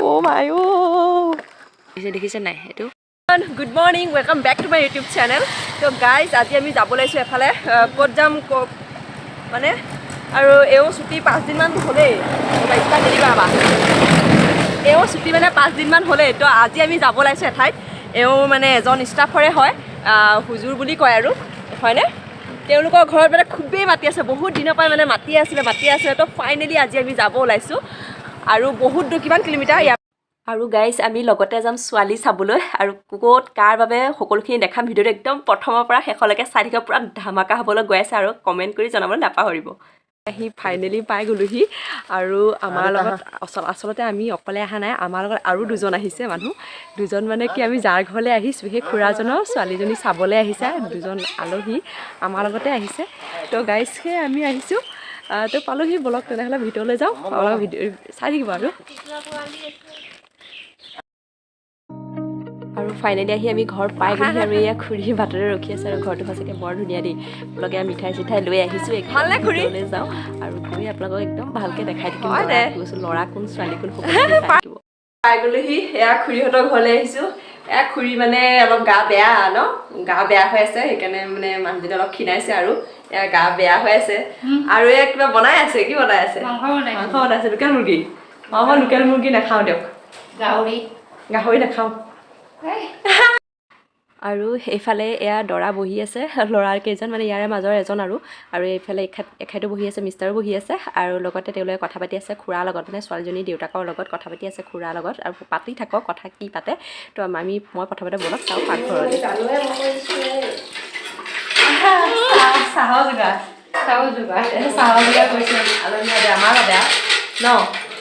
অ' মাই অ'। দেখিছে নাই এইটো? Good morning, welcome back to my YouTube channel. তো গাইজ, আজি আমি যাব লাগিছোঁ এফালে। ক'ত যাম মানে আৰু এওঁ ছুটি 5 দিনমান হ'লেই। ষ্টাৰ্ট নিদিবা বা এওঁ ছুটি মানে 5 দিনমান হ'লেই। তো আজি আমি যাব লাগিছোঁ এঠাইত। এওঁ মানে এজন ষ্টাফৰে হয়, হুজুৰ বুলি কয় আৰু, হয়নে? তেওঁলোকৰ ঘৰত মানে খুবেই মাতি আছে, বহুত দিনৰ পৰাই মানে মাতি আছিলে, মাতি আছিলে। তো ফাইনেলি আজি আমি যাব ওলাইছোঁ আৰু বহুত দূৰ, কিমান কিলোমিটাৰ ইয়াৰ। আৰু গাইজ, আমি লগতে যাম ছোৱালী চাবলৈ আৰু ক'ত, কাৰ বাবে, সকলোখিনি দেখাম। ভিডিঅ'টো একদম প্ৰথমৰ পৰা শেষলৈকে চাই থাকিব। পূৰা ধামাকা হ'বলৈ গৈ আছে আৰু কমেণ্ট কৰি জনাবলৈ নাপাহৰিব। আহি ফাইনেলি পাই গ'লোহি আৰু আমাৰ লগত আচলতে আমি অকলে অহা নাই, আমাৰ লগত আৰু দুজন আহিছে। মানুহ দুজন মানে কি, আমি যাৰ ঘৰলৈ আহিছোঁ সেই খুৰাজনৰ ছোৱালীজনী চাবলৈ আহিছে। দুজন আলহী আমাৰ লগতে আহিছে। তো গাইজ, সেই আমি আহিছোঁ, তো পালোহি। ব'লক তেনেহ'লে ভিতৰলৈ যাওঁ। আপোনালোকৰ ভিডিঅ' চাই থাকিব আৰু। আৰু ফাইনেলি আহি আমি ঘৰ পাই গ'লোহি আৰু এয়া খুৰী বাটতে ৰখি আছে। আৰু ঘৰটো সঁচাকৈ বৰ ধুনীয়া দেই। লগে মিঠাই চিঠাই লৈ আহিছোঁ। ভালনে খুৰী? ভিতৰলৈ যাওঁ আৰু গৈ আপোনালোকক একদম ভালকৈ দেখাই থাকিম। হয় দে। ল'ৰা কৈছোঁ, ল'ৰা কোন, ছোৱালী কোন, সকলোখিনি চাই থাকিব। পাই গ'লোহি। এয়া খুৰীহঁতৰ ঘৰলৈ আহিছোঁ। এয়া খুৰী মানে অলপ গা বেয়া ন, গা বেয়া হৈ আছে, সেইকাৰণে মানে মানুহজনী অলপ ক্ষীণাইছে আৰু এয়া গা বেয়া হৈ আছে। আৰু এয়া কিবা বনাই আছে। কি বনাই আছে? মাংস বনাইছোঁ। মাংস বনাইছে, লোকেল মুৰ্গী। মই লোকেল মুৰ্গী নাখাওঁ দিয়ক। গাহৰি। গাহৰি নাখাওঁ। আৰু এইফালে এয়া দৰা বহি আছে, ল'ৰা কেইজন মানে ইয়াৰে মাজৰ এজন আৰু আৰু এইফালে এখেতো বহি আছে, মিষ্টাৰো বহি আছে। আৰু লগতে তেওঁলোকে কথা পাতি আছে খুৰাৰ লগত, মানে ছোৱালীজনীৰ দেউতাকৰ লগত কথা পাতি আছে খুৰাৰ লগত। আৰু পাতি থাকক কথা, কি পাতে। তো মই প্ৰথমতে ব'লক চাওঁ পাকঘৰলৈ। চাহৰ যোগাৰ। চাউল যোগাৰ। চাহৰ যোগাৰ কৰিছোঁ আলহী বাবে, আমাৰ বাবে আৰু ন,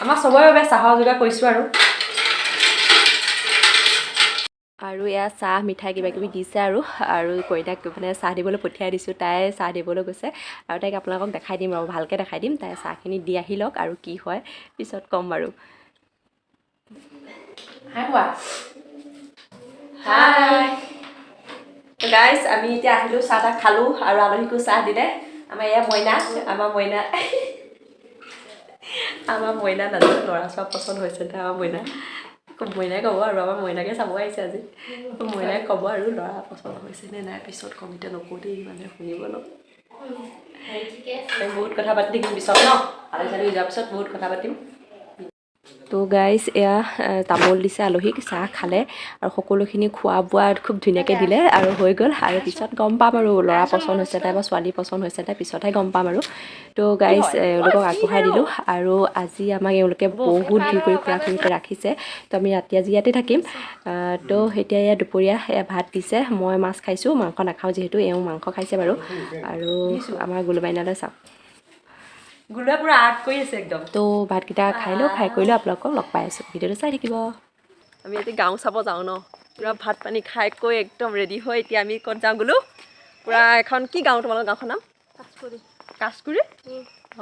আমাৰ চবৰে বাবে চাহৰ যোগাৰ কৰিছোঁ আৰু। আৰু এয়া চাহ, মিঠাই কিবা কিবি দিছে আৰু আৰু কইনাক মানে চাহ দিবলৈ পঠিয়াই দিছোঁ। তাই চাহ দিবলৈ গৈছে আৰু তাইক আপোনালোকক দেখাই দিম আৰু ভালকৈ দেখাই দিম। তাই চাহখিনি দি আহি লওক আৰু কি হয় পিছত ক'ম বাৰু। হাই কোৱা। হাই গাইজ, আমি এতিয়া আহিলোঁ, চাহ তাহ খালোঁ আৰু আলহীকো চাহ দিলে। আমাৰ এয়া মইনা, আমাৰ মইনা, আমাৰ মইনা। নাজানো ল'ৰা চোৱা পচন্দ হৈছে নে আমাৰ মইনা। মইনাই ক'ব আৰু, আমাৰ মইনাকে চাব আহিছে আজি। মইনাই ক'ব আৰু ল'ৰা পচন্দ হৈছে নে নাই, পিছত কম, এতিয়া নকওঁ দেই, মানুহে শুনিব ন। ঠিকে আছে। আমি বহুত কথা পাতি থাকিম পিছত ন, আলহী চালহী যোৱাৰ পিছত বহুত কথা পাতিম। তো গাইজ, এয়া তামোল দিছে আলহীক, চাহ খালে আৰু সকলোখিনি খোৱা বোৱা খুব ধুনীয়াকৈ দিলে আৰু হৈ গ'ল। আৰু পিছত গম পাম আৰু ল'ৰা পচন্দ হৈছে নাই বা ছোৱালী পচন্দ হৈছে নাই, পিছতহে গম পাম আৰু। তো গাইজ, এওঁলোকক আগবঢ়াই দিলোঁ আৰু আজি আমাক এওঁলোকে বহুত ভিৰ কৰি খুৰা খুৰীহঁতে ৰাখিছে। তো আমি ৰাতি আজি ইয়াতে থাকিম। তো এতিয়া এয়া দুপৰীয়া এয়া ভাত দিছে। মই মাছ খাইছোঁ, মাংস নাখাওঁ যিহেতু। এওঁ মাংস খাইছে বাৰু। আৰু আমাৰ গুলবাইনালৈ চাওক। গুলুৱে পূৰা আৰ্ট কৰি আছে একদম। তো ভাতকেইটা খাই লওঁ, খাই কৰি লৈ আপোনালোকক লগ পাই আছোঁ। ভিডিঅ'টো চাই থাকিব। আমি আজি গাঁও চাব যাওঁ ন। পূৰা ভাত পানী খাই কৈ একদম ৰেডি হৈ এতিয়া আমি ক'ত যাওঁ গুলু? পূৰা এখন কি গাঁও, তোমালোকৰ গাঁওখনৰ নাম? কাচকুৰি।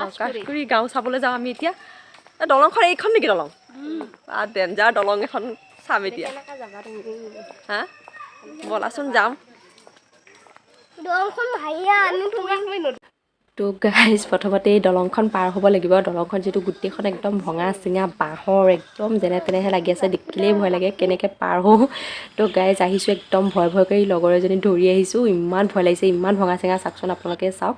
অঁ, কাচকুৰি গাঁও চাবলৈ যাওঁ আমি এতিয়া। এই দলংখন এইখন নেকি দলং? ডেঞ্জাৰ দলং এখন চাম এতিয়া। হা, ব'লাচোন যাম। দলংখন ভাঙিয়া আমি তোমাক তো গাইজ, প্ৰথমতে এই দলংখন পাৰ হ'ব লাগিব। দলংখন যিটো গোটেইখন একদম ভঙা চিঙা বাঁহৰ, একদম যেনে তেনেহে লাগি আছে, দেখিলেই ভয় লাগে, কেনেকৈ পাৰ হওঁ। তো গাইজ, আহিছোঁ একদম ভয় ভয় কৰি, লগৰ এজনী ধৰি আহিছোঁ। ইমান ভয় লাগিছে, ইমান ভঙা চিঙা, চাওকচোন আপোনালোকে চাওক।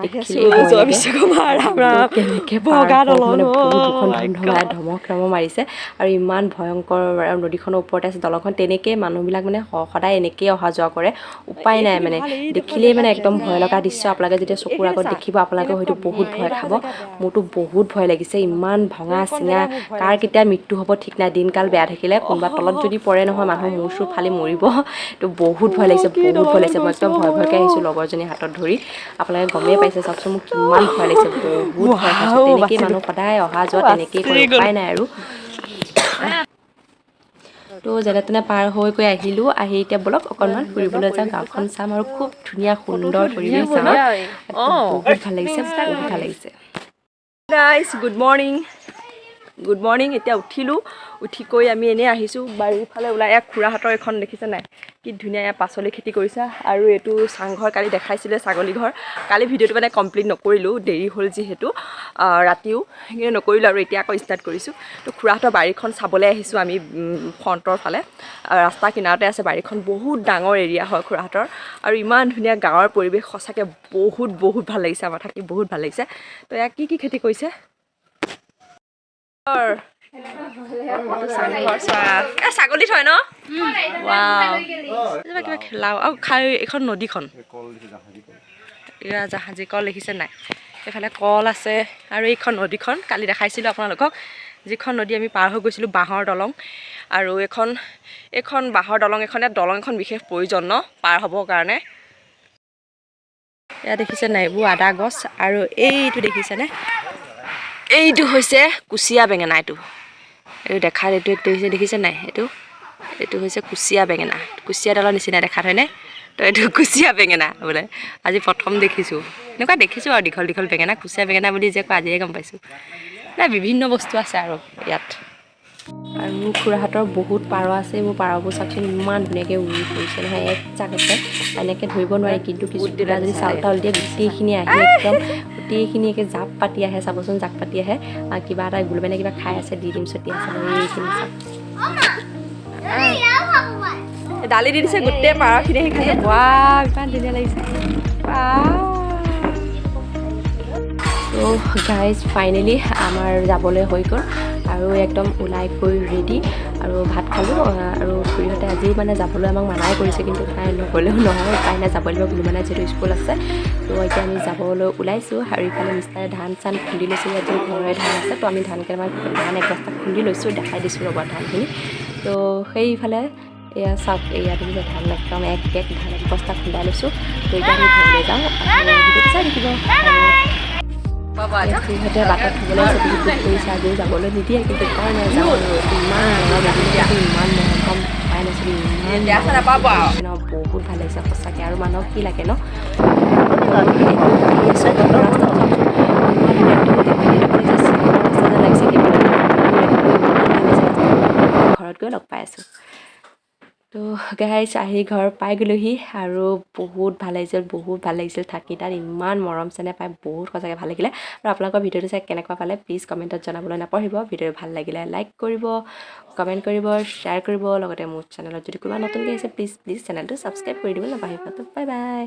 দেখিলেই ভয় যোৱা লাগে। বিশ্বকৰ্মা, ৰাম ৰাম। কেনেকৈ পাৰ ভগা হওঁ, দলং, মানে অ' বহুত দুখন my ধমধমাই God. ধমক ধমক মাৰিছে আৰু ইমান ভয়ংকৰ আৰু নদীখনৰ ওপৰতে আছে দলংখন। তেনেকেই মানুহবিলাক মানে সদায় এনেকেই অহা যোৱা কৰে, উপায় নাই। এইখিনি মানে ভাল, এইডোখৰ দেখিলেই মানে জেগাত একদম ভয় লগা দৃশ্য। আপোনালোকে যেতিয়া চকুৰ এইখিনি আগত চা, দেখিব, আপোনালোকে হয়তো কেনেকুৱা বহুত ভয় এইডোখৰ খাব। জেগা বেয়া। মোৰতো বহুত ভয় লাগিছে। ইমান ভঙা এইকণ চিঙা, জেগা মোৰ ভয় কাৰ লাগিছে। কেতিয়া মৃত্যু হ'ব ঠিক নাই। দিনকাল বেয়া থাকিলে কোনোবা তলত যদি পৰে নহয়, মানুহ মূৰ চুৰ ফালি মৰিব। তো বহুত ভয় লাগিছে, কি বহুত ভয় দলঙত লাগিছে। মই একদম গৈছোঁ ভয় ভয়কৈ আহিছোঁ অ'। লগৰজনীৰ হাতত ধৰি। আপোনালোকে গমেই পাইছে, চাওকচোন মোক কিমান ভয় লাগিছে, বহুত ভয় খাইছোঁ। ৱাও, তেনেকেই বাচিলো। মানুহ সদায় অহা যোৱা তেনেকেই কৰে, বাচি গ'লো। উপায় নাই আৰু। তো যেনে তেনে পাৰ হৈ গৈ আহিলোঁ। আহি এতিয়া ব'লক অকণমান ফুৰিবলৈ যাওঁ, গাঁওখন চাম আৰু খুব ধুনীয়া সুন্দৰ পৰিৱেশ গাঁৱৰ। একদম বহুত ভাল লাগিছে, বহুত ভাল লাগিছে। Guys, good morning, good morning. এতিয়া উঠিলোঁ, উঠি কৰি আমি এনেই আহিছোঁ বাৰীৰ ফালে ওলাই। ইয়াত খুৰাহঁতৰ এখন দেখিছে নাই? কি ধুনীয়া ইয়াত পাচলি খেতি কৰিছে। আৰু এইটো চাংঘৰ কালি দেখাইছিলে, ছাগলী ঘৰ। কালি ভিডিঅ'টো মানে কমপ্লিট নকৰিলোঁ, দেৰি হ'ল যিহেতু, ৰাতিও সেইকাৰণে নকৰিলোঁ আৰু এতিয়া আকৌ ষ্টাৰ্ট কৰিছোঁ। তো খুৰাহঁতৰ বাৰীখন চাবলৈ আহিছোঁ আমি ফ্ৰণ্টৰ ফালে। ৰাস্তা কিনাৰতে আছে বাৰীখন, বহুত ডাঙৰ এৰিয়া হয় খুৰাহঁতৰ। আৰু ইমান ধুনীয়া গাঁৱৰ পৰিৱেশ, সঁচাকৈ বহুত বহুত ভাল লাগিছে, আমাৰ থাকি বহুত ভাল লাগিছে। তো ইয়াত কি কি খেতি কৰিছে? এইটো চাংঘৰ চোৱা, এ ছাগলী থয় ন? ৱাও, কিবা কিবা খেলাও আৰু খাই। এইখন নদীখন, এয়া জাহাজী কল দেখিছে নাই? এইফালে কল আছে। আৰু এইখন নদীখন কালি দেখাইছিলোঁ আপোনালোকক, যিখন নদী আমি পাৰ হৈ গৈছিলোঁ, বাঁহৰ দলং। আৰু এইখন বাঁহৰ দলং এখন, ইয়াত দলং এখন বিশেষ প্ৰয়োজন ন পাৰ হ'বৰ কাৰণে। ইয়াত দেখিছে নাই এইবোৰ আদা গছ। আৰু এইটো দেখিছেনে? এইটো হৈছে কুচিয়া বেঙেনা। এইটো দেখাত এইটো দেখিছে, দেখিছে নাই? এইটো হৈছে কুচিয়া বেঙেনা, কুচিয়া ডালৰ নিচিনা দেখাত হয়নে? তো এইটো কুচিয়া বেঙেনা বোলে, আজি প্ৰথম দেখিছোঁ। এনেকুৱা দেখিছোঁ আৰু দীঘল দীঘল বেঙেনা, কুচিয়া বেঙেনা বুলি যে কয় আজিয়ে গম পাইছোঁ। নাই, বিভিন্ন বস্তু আছে আৰু ইয়াত। আৰু মোৰ খুৰাহঁতৰ বহুত পাৰ আছে। মোৰ পাৰবোৰ চাওকচোন, ইমান ধুনীয়াকৈ উৰি ফুৰিছে নহয়, এক জাক আছে। এনেকৈ ধৰিব নোৱাৰি, কিন্তু কিছু কিবা যদি চাউল তাউল দিয়ে, গোটেইখিনি আহি একদম গোটেইখিনি একে জাপ পাতি আহে। চাবচোন, জাক পাতি আহে। আৰু কিবা এটা গুলবেনে কিবা খাই আছে, দি দিম, ছটিয়াই চাব। এইখিনি চাওক। দালি দি দিছে, গোটেই পাৰখিনি আহি খাইছে। বাহ, ইমান ধুনীয়া লাগিছে। বাহ। ত' গাইজ, ফাইনেলি আমাৰ যাবলৈ হৈ গ'ল আৰু একদম ওলাই গৈ ৰেডি আৰু ভাত খালোঁ। আৰু খুৰীহঁতে আজি মানে যাবলৈ আমাক মানাই কৰিছে, কিন্তু নাই, নগ'লেও নহয়, উপায় নাই, যাব লাগিব বোলো, মানে যিহেতু স্কুল আছে। ত' এতিয়া আমি যাবলৈ ওলাইছোঁ। আৰু ইফালে মিষ্টাৰে ধান চান খুন্দি লৈছে। ইয়াত যিহেতু ঘৰৰে ধান আছে, তো আমি ধান কেইটামান, ধান এক বস্তা খুন্দি লৈছোঁ। দেখাই দিছোঁ ৰ'ব ধানখিনি। তো সেইফালে এয়া চাওক, এয়া দেখিছে ধান, একদম এক বেগ ধান এক বস্তা খুন্দাই লৈছোঁ। তো এতিয়া আমি ঘৰলৈ যাওঁ আৰু ভিডিঅ'টো চাই থাকিব। আৰু খুৰীহঁতে বাটত থ'বলৈ আছে, বহুত দুখ কৰিছে, আজিও যাবলৈ নিদিয়ে, কিন্তু উপায় নাই, যাওঁ। আৰু ইমান মৰম, এদিনতো ইমান মৰম কম পাই নাছিলোঁ, ইমান বেয়া চেয়া নাপাব আৰু। ন, বহুত ভাল লাগিছে সঁচাকৈ। আৰু মানুহক কি লাগে ন? তো আহি আছোঁ ৰাস্তাটো চাওকচোন, ইমান ধুনীয়া, একদম এনেকুৱা লাগিছে শ্বিলঙৰ ৰাস্তা যেন লাগিছে কিবা। ইমান ভাল লাগিছে ৰাস্তাটো। ঘৰত গৈ লগ পাই আছোঁ। তো গাইজ, আহি ঘৰ পাই গ'লোহি আৰু বহুত ভাল লাগিছিল, বহুত ভাল লাগিছিল থাকি তাত। ইমান মৰম চেনেহ পাই বহুত সঁচাকৈ ভাল লাগিলে। আৰু আপোনালোকৰ ভিডিঅ'টো চাই কেনেকুৱা পালে প্লিজ কমেণ্টত জনাবলৈ নাপাহৰিব। ভিডিঅ'টো ভাল লাগিলে লাইক কৰিব, কমেণ্ট কৰিব, শ্বেয়াৰ কৰিব। লগতে মোৰ চেনেলত যদি কোনোবা নতুনকৈ আহিছে, প্লিজ প্লিজ চেনেলটো ছাবস্ক্ৰাইব কৰি দিব নাপাহৰিব। তো বাই বাই।